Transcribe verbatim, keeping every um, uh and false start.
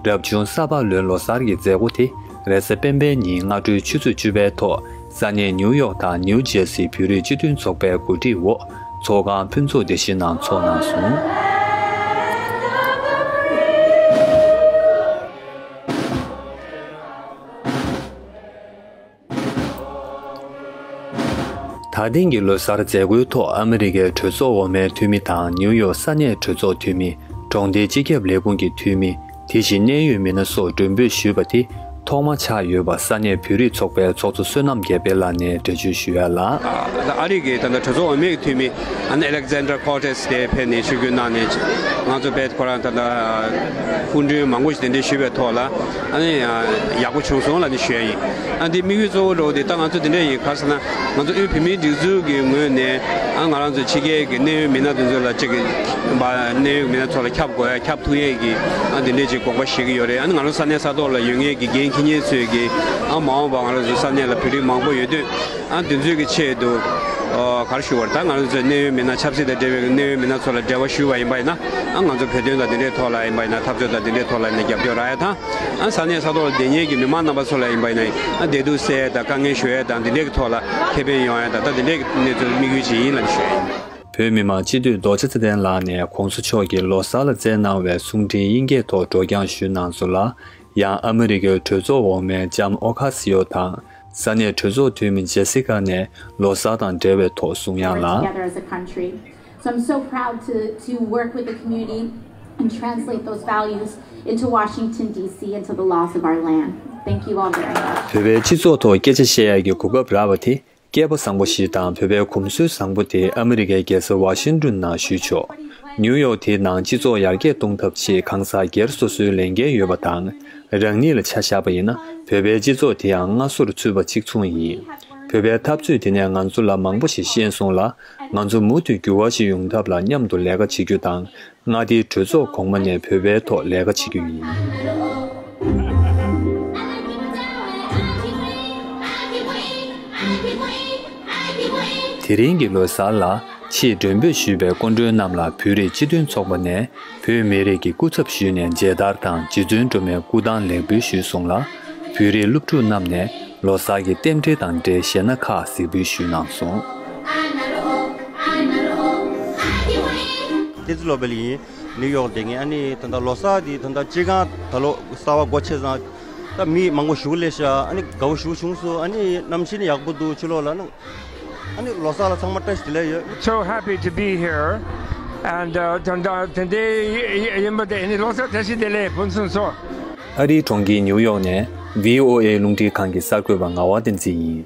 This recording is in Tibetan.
རབ་བྱུང་ས་ཕག་ལོའི་ལོ་གསར་གྱི་མཛད་སྒོ་དེ་རེས་གཟའ་སྤེན་པའི་ཉིན་སྔ་དྲོའི་ཆུ་ཚོད་བཅུ་པའི་ཐོག་ས་གནས་ནིའུ་ཡོག་དང་ནིའུ་ཇེར་སིའི་བོད་རིགས་སྤྱི་མཐུན་ཚོགས་པའི་གོ་སྒྲིག་འོག་ཚོགས་ཁང་ཕུན་ཚོགས་བདེ་སྐྱིད་ནང་འཚོགས་གནང་སོང་། ད་ཐེངས་ཀྱི་ལོ་གསར་མཛད་སྒོའི་ཐོག་ཨ་མི་རི་ཀའི་གྲོས་ཚོགས་འོག་མའི་འཐུས་མི་དང་ནིའུ་ཡོག་ས་གནས་གྲོས་ཚོགས་འཐུས་མི། གྲོང་སྡེའི་སྤྱི་ཁྱབ་ལས་ཁུངས་ཀྱི་འཐུས་མི། དེ་བཞིན་གནད་ཡོད་མི་སྣ་སོགས་མགྲོན་འབོད་ཞུས་པ་དེ་ཐོག་མ་ཆགས་ཡོད་པ་ས་གནས་བོད་རིགས་ཚོགས་པའི་ཚོགས་གཙོ་བསོད་ནམས་རྒྱལ་དཔལ་ལགས་ནས་འགྲེལ་བརྗོད་ཞུ་ཡ་ལ། ཨ་ཨ་རི་གི་ད་ལྟ་གྲོས་ཚོགས་འོག་མའི་འཐུས་མི། ཨ་ནི་Alexandra Cortez་དེ་ཕེབས་ནས་ཆིབས་བསྒྱུར་གནང་ནས་ང་ཚོ་བེད་ཁོ་རང་ད་ལྟ་སྐུ་མགྲོན་མང་པོ་ཞིག་གདན་འདྲེན་ཞུས་པའི་ཐོག་ལ་ཨ་ནི་ཡག་པོ་བྱུང་སོང་ལབ་ནས་ཞུ་ཡ་ཡིན། ཨ་འདི་དམིགས་ཡུལ་གཙོ་བོ་འདྲ་བོ་དེ་ད་ང་ཚོ་དེ་འདྲ་ཡིན་ག་རེ་ཟེར་ན་ང་ཚོ་དབུས་བོད་མིའི་སྒྲིག་འཛུགས་ཀྱི་ངོས་ནས་ཨ་ང་རང་ཚོ་ཕྱི་རྒྱལ་གྱི་གནད་ཡོད་མི་སྣ་དེ་ཚོ་ལ་གཅིག་གི་གནད་ཡོད་མི་སྣ་ཚོ་ལ་ཁྱབ་དགོས་ཡ་ཁྱབ་ཐུབ་ཡས་ཀྱི་ཨ་འདི་འདྲས་ཅིག་དགོངས་པ་བཞེས་ཀྱི་ཡོད་རེད། ཨ་ནི་ང་རང་ས་གནས་ས་ཐོག་ལ་ཡོད་མཁན་གྱི་འགན་འཁྱེར་མཁན་ཚོས་ཀྱི་ཨ་མ་འོངས་པ་ང་རང་ཚོ་ས་གནས་ལ་བོད་རིགས་མང་པོ་ཡོད་དུས། ཨ་དེ་ཚོའི་གི་ཆེད་དུ་ཨ་ག་རེ་ཞུ་བར་ད་ང་རང་ཚོའི་གནད་ཡོད་མི་སྣ་ཆབ་སྲིད་དང་འབྲེལ་བའི་གནད་ཡོད་མི་སྣ་ཚོ་ལ་འབྲེལ་བ་ཞུ་བ་ཡིན་པ་ཡིན་ན་ཨ་ང་ཚོ་བོད་དོན་དང་དེ་འདྲའི་ཐོག་ལ་ཡིན་པ་ཡིན་ན་འཐབ་རྩོད་དང་དེ་འདྲའི་ཐོག་ལ་ཡིན་ན་རྒྱབ་སྐྱོར་རག་ཡ་དང་ཨ་ས་གནས་ས་ཐོག་ལ་བསྡད་མཁན་གྱི་མི་མང་རྣམ་པ་ཚོ་ལ་ཡིན་པ་ཡིན་ན་ཨ་བདེ་སྡུག་སེལ་ཡ་དང་དཀའ་ངལ་ཞུ་ཡ་དང་དེ་འདྲའི་གི་ཐོག་ལ་ཁེ་ཕན་ཡོང་ཡ་དང་ད་དེ་འདྲའི་གི་གནས་ཚུལ་དམིགས་ཡུལ་ཅིག་ཡིན་ལབ་ནས་ཞུ་ཡ་ཡིན། བོད་མི་མང་སྤྱི་འཐུས་རྡོ་རྗེ་ཚེ་བརྟན་ལགས་ནས་གོང་ས་མཆོག་གིས་ལོ་གསར་ལ་སྩལ་གནང་བའི་གསུང་འཕྲིན་དབྱིན་སྐད་ཐོག་སྒྲོག་སྦྱང་ཞུས་གནང་སོང་ལ། ཡང་ཨ་མི་རི་ཀའི་གྲོས་ཚོགས་འོག་མའི་ལྕམ་ཨོ་ཁ་སི་ཡོ་དང་ས་གནས་གྲོས་ཚོགས་འཐུས་མི་ཇེ་སི་ཀ་ནས་ལོ་གསར་དང་འབྲེལ་བའི་ཐོག་གསུང་ཡང་ལ། Together as a country. So I'm so proud to, to work with the community and translate those values into Washington, D C, into the laws of our land. Thank you all very much. བོད་པའི་སྤྱི་ཚོགས་ཐོག་སྐད་ཆ་བཤད་ཡག་གི་གོ་སྐབས་རག་པ་དེ། སྐལ་པ་བཟང་པོ་ཞིག་དང་བོད་པའི་གོམས་སྲོལ་བཟང་པོ་དེ་ཨ་མི་རི་ཀའི་རྒྱལ་ས་ཝ་ཤིང་ཏོན་ནང་ཞུས་ཆོག་ནིའུ་ཡོག་དེའི་ནང་སྤྱི་ཚོགས་ཡར་རྒྱས་གཏོང་ཐབས་ཆེད་གང་ཟག་སྒེར་སོ་སོའི་ལས་འགན་ཡོད་པ་དང་། རང་ཉིད་ལ་ཆ་བཞག་པ་ཡིན་ན་བོད་པའི་སྤྱི་ཚོགས་དེ་ཡང་སྔ་སོར་ཚུད་པ་གཅིག་མཚུངས་ཡིན། བོད་པའི་འཐབ་རྩོད་དེ་ནས་ང་ཚོ་ལ་མང་པོ་ཞིག་ཤེས་སོང་ལ། ང་ཚོ་མུ་མཐུད་འགྱུར་བ་ཞིག་ཡོང་ཐབས་ལ་མཉམ་དུ་ལས་ཀ་བྱེད་རྒྱུ་དང་། མངའ་སྡེའི་གྲོས་ཚོགས་གོང་མ་ནས་བོད་པའི་ཐོག་ལས་ཀ་བྱེད་རྒྱུ་ཡིན། དེ་རིང་གི་ལོ་གསར་ལ་ཆེས་མགྲོན་འབོད་ཞུས་པའི་སྐུ་མགྲོན་རྣམས་ལ་བོད་རིགས་སྤྱི་མཐུན་ཚོགས་པ་ནས་བོད་མི་རིགས་ཀྱི་སྐུ་ཚབ་ཞུས་ནས་མཇལ་དར་དང་རྗེ་བཙུན་སྒྲོལ་མའི་སྐུ་ཐང་ལེགས་འབུལ་ཞུས་སོང་ལ། བོད་རིགས་སློབ་ཕྲུག་རྣམས་ནས་ལོ་གསར་གྱི་རྟེན་འབྲེལ་དང་འབྲེལ་གཞས་སྣ་ཁག་གཟིགས་འབུལ་ཞུས་གནང་སོང་། བསྟན་འཛིན་བློ་འཕེལ་ཡིན། ནིའུ་ཡོག་བསྡད་མཁན། ཨ་ནི་ད་ལྟ་ལོ་གསར་འདི་ད་ལྟ་སྤྱི་ཁང་ད་ལོ་གསར་པ་སྒོ་ཕྱེ་ཙང་ད་མི་མང་པོ་ཞེ་པོ་སླེབས་ཤག་ཨ་ནི་དགའ་པོ་ཞེ་པོ་བྱུང་སོང་། ཨ་ནི་གནམ་གཤིས་ནི་ཡག་པོ་འདུག་ཕྱི་ལོགས་ལ་ནི། ཨ་ནི་ལོ་གསར་ལ་ཚང་མ་བཀྲ་ཤིས་བདེ་ལེགས་ཡོད། So happy to be here. And uh, ད་ད་དེ་འདྲའི་ཡིན་པ་དེ་ནི་ལོ་གསར་བཀྲ་ཤིས་བདེ་ལེགས་ཕུན་སུམ་ཚོགས། ཨ་རིའི་གྲོང་ཁྱེར་ནིའུ་ཡོག་ནས་བྷི་ཨོ་ཨེ་རླུང་འཕྲིན་ཁང་གི་གསར་འགོད་པ་ངག་དབང་བསྟན་འཛིན་ཡིན།